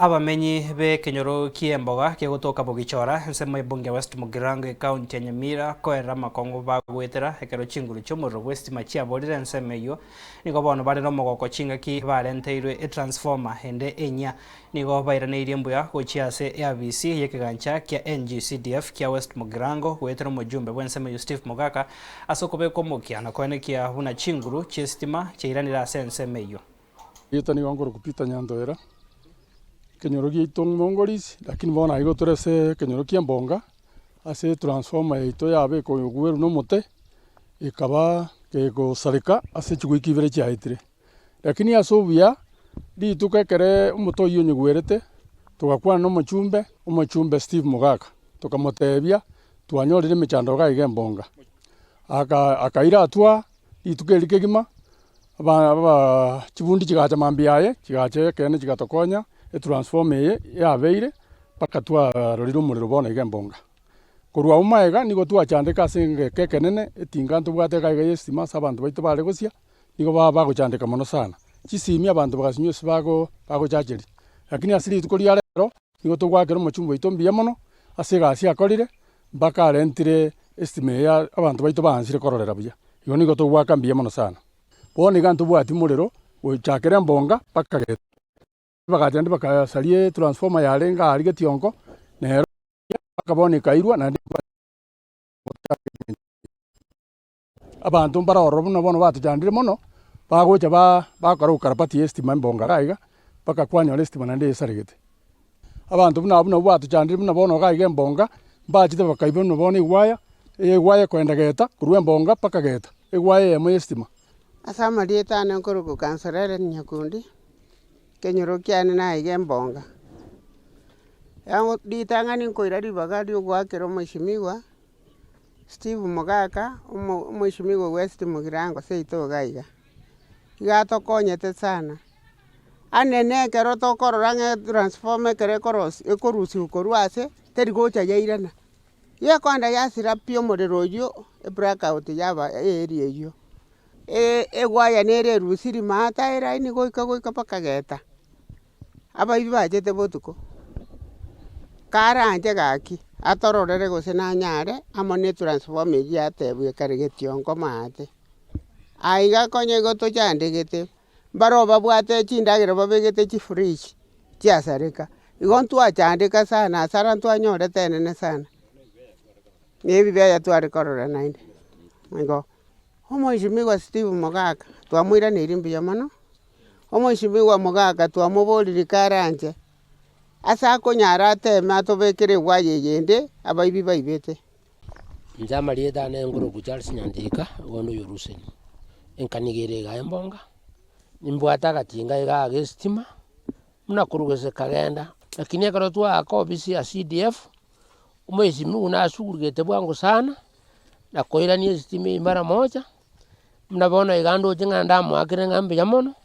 Abamenyi b'ekenyoro ki'emboga kegotoka Bogichora, ensemo y'ebunge ya West Mugirango ekaunti ya Nyamira koerera amakongo bagoetera ekero chinguru chi'omorero bw'esitima chiaborire ensemo eyio. Nigo bono bare nomogoko chingaki barenteirwe etransformer ende enyia. Nigo bairaneirie mbuya gochia ase eabisi y'ekegancha kia NGCDF kia West Mugirango goetera omojumbe bw'ensemo eyio Steve Mogaka ase okobeka omokia na koenekia buna chinguru chi'esitima chiairanire ase ensemo eyio. Erieta nigo nkorokwa Peter Nyantoera, ekenyoro giaito Mongorisi, lakini bono aiga tore ase ekenyoro kia Embonga, ase etransformer yaito yabekwa ogwerwa na omote, ekaba kegosareka ase chiwiki ibere chiaetire. Lakini ase obuya, rituko ekere omote oyio onyegwerete, togakwana na omochumbe, omochumbe Steve Mogaka, tokamotebia, twanyorire emechando iga iga Embonga. Aka akaira atwaa rituko erio kegima. Chibundi chigacha mambia aye, chigacha ekeene chigatokonya, etransformer eye yabeire mpaka twarorire omorero bono iga embonga. Korwa abwo magega nigo twachandeka ase egeka ekenene, etinga ntobwate iga iga ya estima ase abanto baito bare gosia, nigo baba bagochandeka mono sana. Chisimi abanto bagasinywa ase bago bagochacheria, lakini ase rituko ria rero, nigo togoakera omochumba oito mbuya mono, ase egasi akorire, mpaka arentire estima eye abanto baito baansire kororera buya. Igo nigo togoaka mbuya mono sana. Bono iga ntobwati morero gochakera embonga mpaka gete. Bagacha naende bakasaria etransformer yarenge aria getionko, nero mpaka bono ekairwa naende Abanto mbare ororo buna bono batochandire mono, bagocha ba bakora ukarabati ya estima embonga iga iga, mpaka kwanyora estima naende esaregete. Abanto buna abwo nabwo batochandire buna bono iga iga embonga, mbachete bakaiba buna bono egwaya, egwaya ekoenda geta, korwa embonga mpaka geta, egwaya eyemo ya estima. Ase amarieta ane nkorokwa Councillor Hellen Nyakundi, ekenyoro kiane naiga embonga. Ritang'ani nkoira ribaga ria ogoakera omweshimiwa. Steve Mogaka, omo omweshimiwa o West Mugirango seito iga iga, iga atokonyete sana, anene ekero tokorora ng'a etransformer ekero ekorosi ekorusiwa korwa ase, teri gocha yairana, gekoenda yasira pi omorero oywo, eblackout yaba earea eywo, ewaya nere erusiri maate eraini goika goika mpaka geta. Abaibi bachete botuko, karanche gaki, atororere gose nanyare amo ne etransformer eyio yatebwa ekare getionko maate. Aiga konya igo tochandegete, mbaro babwate chindagera babegete chifridge, chiasareka, igo ntwachandeka sana hasara ntwanyorete enene sana, na ebibe tware korora naende, igo. Omweshimiwa Steve Mogaka, twamoiraneirie mbuya mono. Omweshimiwa Mogaka twamoboririe karanche, ase akonyara ateme atobekere ewaya eyende abaibi baibete. Inche amarieta ane nkorokwa Charles Nyantika, igo onde oyo Ruseni, enkaniga ere igaa embonga, nimbwate agatinga igaa ga estima, buna korwa gose kagenda, lakini ekero twaaka ofisi ya CDF, omweshimiwa nasugurigete bwango sana, na koirania estima eywo mara moja, buna bono iga ndoche ng'a ndamoakere ng'a mbuya mono.